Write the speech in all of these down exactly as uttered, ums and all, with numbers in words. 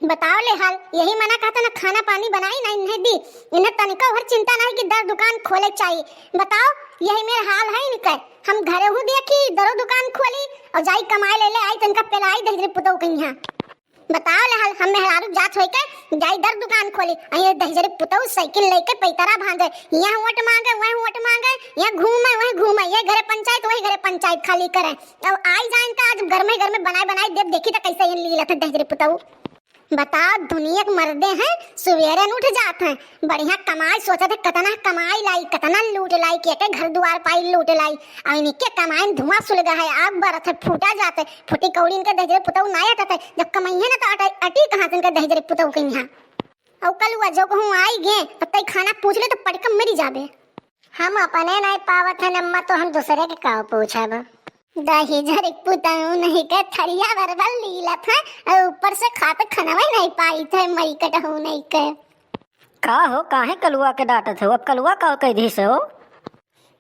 बताओ ले हाल, यही मना कहता ना खाना पानी बनाई ना इन्हें दी। इन्हें तनिको भर चिंता नहीं कि दर दुकान खोले चाहिए। बताओ, यही मेरा हाल है इनके। हम घरे हूँ देखी, दरो दुकान खोली और जाई कमाए ले ले आई, तनिका पेलाई दहिजरे पुतऊ कहीं। बताओ ले हाल, हम मेहरारू जात होई के जाई दर दुकान खोली, और ये दहिजरे पुतऊ साइकिल लेके पैतरा भांजे, यहाँ वोट मांगे, वहीं वोट मांगे, यहाँ घूमे, वहीं घूमे, ये घरे पंचायत, वही घरे पंचायत खाली करे। अब आई जाइन का आज घर में, घर में बनाए बनाए देब, देखी तो कैसे ये लीलत है दहिजरे पुतऊ। बताओ, दुनिया के मर्दे हैं, सुबेरे न उठ जात हैं, बढ़िया कमाई सोचत है, कतना कमाई लाई, कतना लूट लाई, के के घर दुआर पाई लूट लाई, और इनके कमाई में धुआं सुलगा है, आग बरत है, फूटा जात है, फूटी कौड़ी इनके दहिजरे पुतऊ ना अटत है, जब कमैहे ना तो अट-, अटी कहाँ से इनके दहिजरे पुतऊ के यहाँ। और कलुआ जो कहूँ आई गे, तो तई खाना पूछ ले तो पटक मरी जाबे। हम अपने नहीं पावत है अम्मा, तो हम दूसरे के का पूछब? दहिजरे पुतऊ नहीं के थरिया भर भर लीलत है, और ऊपर से खात खनवे नहीं पाइत है, मई कटहू नहीं के। का हो, काहे कलुआ के डांटत हो? अब कलुआ का कह दी से हो?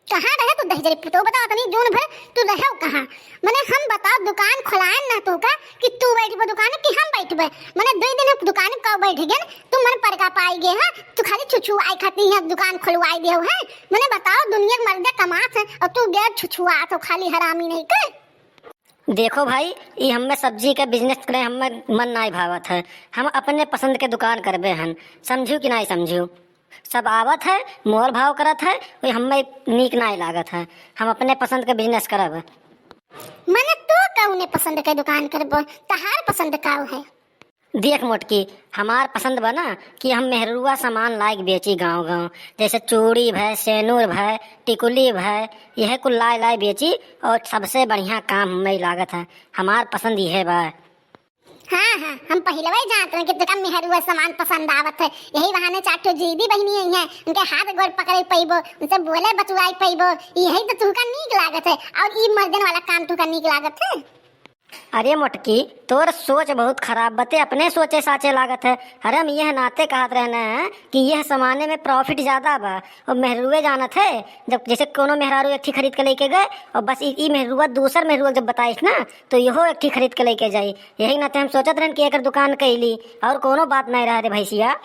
कहाँ रहे तू दहिजरे पुतऊ, बताओ तनी, जून भर तू रहो कहाँ? मने हम बताओ, दुकान खोलाएन ना तू का कि तू बैठबो दुकान कि हम बैठबे? मने दो दिन हम दुकान का बैठ गए, तू मन पर का पाई गए, हाँ? तू खाली छुछुआए खाती है दुकान खुलवाए दियो है। मने बताओ, दुनिया के मर्दे कमात है और तू गैर छुछुआत हो खाली, हरामी नहीं के। देखो भाई, ई हमें सब्जी के बिजनेस करे हमें मन नाई भावत है। हम अपने पसंद के दुकान करबे हन, समझू कि नाई समझू? सब आवत है, मोल भाव करत है, वही हमें नीक नाई लागत है। हम अपने पसंद के बिजनेस करब। मने तू कौने पसंद के दुकान करबो? तहार पसंद काऊ है? देख मोटकी, हमार पसंद बा ना कि हम मेहरुआ सामान लाइक बेची गाँव गाँव, जैसे चूड़ी भय, सेनुर भय, टिकुली भय, यह कुल लाए लाए बेची। और सबसे बढ़िया काम हमें लागत है, हमार पसंद यह बा। हाँ हाँ, हम पहिलवे जानत रहे कि तुका मेहरुआ सामान पसंद आवत है, यही बहाने चार ठो जीदी बहिनी आई हैं, उनके हाथ गोड़ पकड़े पैबो, उनसे बोले बतुआई पैबो, यही तो तुका नीक लागत है। और ई मर्दन वाला काम तुका नीक लागत है? अरे मोटकी, तोर सोच बहुत खराब बा, ते अपने सोचे साचे लागत है। अरे हम यह नाते कहत रहने हैं कि यह सामाने में profit ज्यादा बा। और मेहरुए जानत है, जब जैसे कोनो मेहरारू एक ठी खरीद के लेके गए और बस ई, ई मेहरुआ दूसर मेहरुआ जब बताइस ना, तो यहो एक ठी खरीद के लेके जाई। यही नाते हम सोचत रहन कि एकर दुकान कैली, और कोनो बात नहीं रहा रे भैंसिया।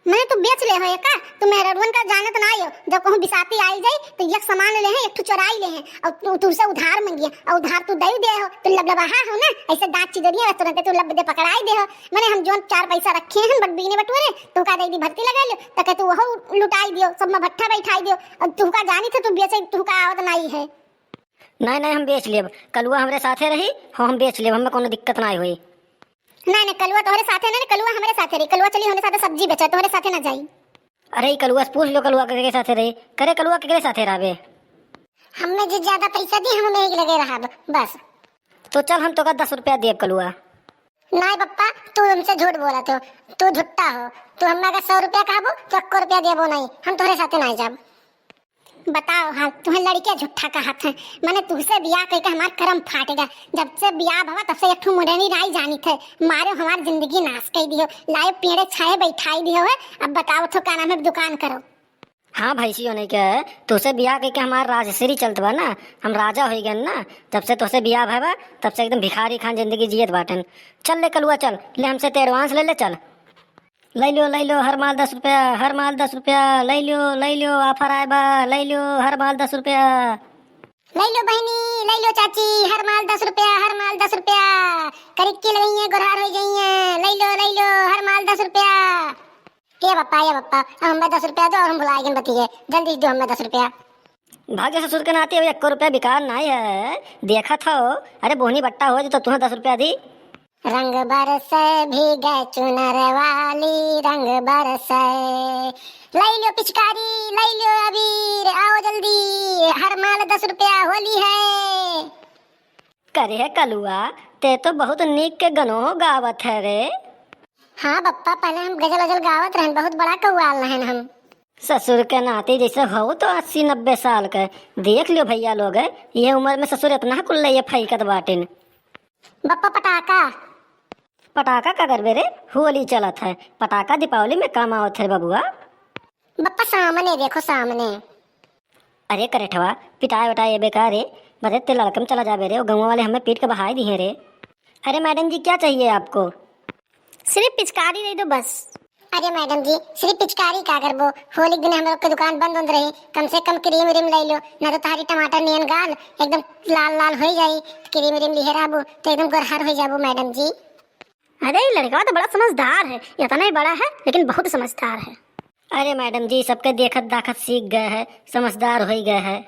मने तू बेच ले हो एका? तू मेहररुअन का जानत ना आयो, जब कहूँ बिसाती आई जाई तो एक सामान ले हैं, एक ठो चोराई ले हैं, और तू तुमसे उधार मंगिए, और उधार तू दे दे हो, तू लबलबाहा हो ना, ऐसे दांत चिदरिए बस तुरंते तू लब दे पकड़ाई दे हो। मने हम जोन चार पैसा रखे हैं बट बीने बटुरे, तू का दे दी भर्ती लगा लो, तके तू वहो लुटाई दियो, सब में भट्ठा बैठाई दियो, और तू का जानी थे तू बेचे, तू का आवत नाई है। नहीं नहीं, हम बेच लेब, कलुआ हमरे साथे रही, हम हम बेच लेब, हमें कोनो दिक्कत नाई होई। नहीं नहीं, कलुआ तोहरे साथे नहीं, कलुआ हमरे साथे रही। कलुआ चली हमरे साथे सब्जी बेचे, तोहरे साथे ना जाई। अरे ई कलुआ से पूछ लो, कलुआ केकरे साथे रही। करे कलुआ केकरे साथे रहबे? हमें जे ज्यादा पैसा दी, हम वही लगे रहब बस। तो चल, हम तोका दस रुपया देब कलुआ। नहीं पप्पा, तू हमसे झूठ बोलत हो, तू झुट्टा हो। तू हमें अगर सौ रुपया कहबो तो एक्को रुपया देबो नहीं, हम तोहरे साथे नहीं जाब। बताओ हाल, तुहें लड़के झूठा कहत हैं। मने तुहसे बियाह कइके हमार करम फाट गया। जब से बियाह भवा तब से एक ठो मुंडेनी नाई जानित है, मारे हमार जिंदगी नाश कई दियो, लाए पेड़े छाए बैठाई दियो है। अब बताओ थो का नाम है दुकान करो। हाँ भैंसियो नहीं के, तुहसे बियाह कइके हमार राजश्री चलत बा ना, हम राजा होई गए ना। जब से तुहसे बियाह भवा तब से एकदम भिखारी खान जिंदगी जियत बाटन। चल ले कलुआ चल, ले हमसे ते advance ले ले चल। लै लो, लै लो, हर माल दस रुपया, हर माल दस रुपया, लै लो, लै लो, offer आए बा, लै लो, हर माल दस रुपया। लै लो बहिनी, लै लो चाची, हर माल दस रुपया, हर माल दस रुपया। करिक के लगइए, गोरहार होइ जइए, लै लो, लै लो, हर माल दस रुपया। ए बप्पा, ए बप्पा, अब हमें दस रुपया दो और हम भुला गए बतिये, जल्दी दो हमें दस रुपया। भाग्य ससुर के नाती अब एक्को रुपया बेकार नाई है, देखत हो, अरे बोहनी बट्टा हो जी तो तुम्हें दस रुपया दी। रंग बरसे भीगे चुनर वाली, रंग बरसे। लै लो पिचकारी, लै लो अबीर, आओ जल्दी, हर माल दस रुपया होली है। करे है कलुआ, ते तो बहुत नीक के गनो गावत है रे। हाँ बप्पा, पहले हम गजल वजल गावत रहन, बहुत बड़ा कौआल रहन हम। ससुर के नाती जैसे हो तो अस्सी नब्बे साल के। देख लियो भैया लोग, ये उम्र में ससुर इतना कुल ले ये फैकत बाटिन। बप्पा पटाखा। पटाखा का करबे रे? होली चलत है, पटाखा दीपावली में काम आवत है बबुआ। बप्पा सामने देखो सामने। अरे करेठवा, पिटाए वटाए एबे का रे? बदे ते लड़कम चला जाबे रे, वो गाँव वाले हमें पीट के बहाई दिए रे। अरे मैडम जी, क्या चाहिए आपको? सिर्फ पिचकारी दे दो बस। अरे मैडम जी, सिर्फ पिचकारी का करबो? होली के दिन हम लोग के दुकान बंद उंद रही, कम से कम क्रीम व्रीम ले लो, ना तो तहारी टमाटर नियन गाल एकदम लाल लाल हो जाई। क्रीम व्रीम लिहे रहबो तो एकदम गोरहर हो जाबो मैडम जी। अरे, ये लड़का तो बड़ा समझदार है, इतना ही बड़ा है लेकिन बहुत समझदार है। अरे मैडम जी, सबके देखत दाखत सीख गए है, समझदार हो गए है।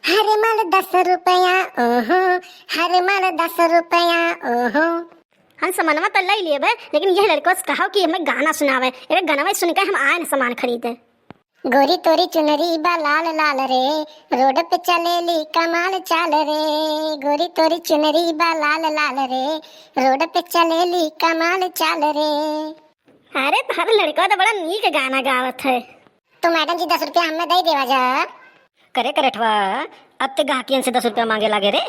हर माल दस रुपया, ओहो, हर माल दस रुपया, ओहो। हम समनवा तो ले लिए भाई, लेकिन यह लड़का से कहो कि हमें गाना सुनावे, एक गाना सुनकर हम आए न सामान खरीदे। गोरी तोरी चुनरी बा लाल लाल रे, रोड पे चलेली कमाल चाल रे। गोरी तोरी चुनरी बा लाल लाल रे, रोड पे चलेली कमाल चाल रे। अरे, तोहर लड़का तो बड़ा नीक गाना गावत है। तो मैडम जी, दस रुपया हमें दे देवा जा। करे करेठवा, अब ते गाहकियन से दस रुपया मांगे लागे रे।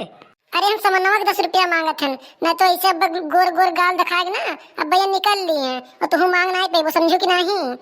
अरे, हम समनवा के दस रुपया मांगत हन, ना तो ऐसे अब गोर गोर गाल दिखाएगा ना, अब भैया निकल लिए हैं और तुहू मांग नहीं पेबो, समझो कि नहीं?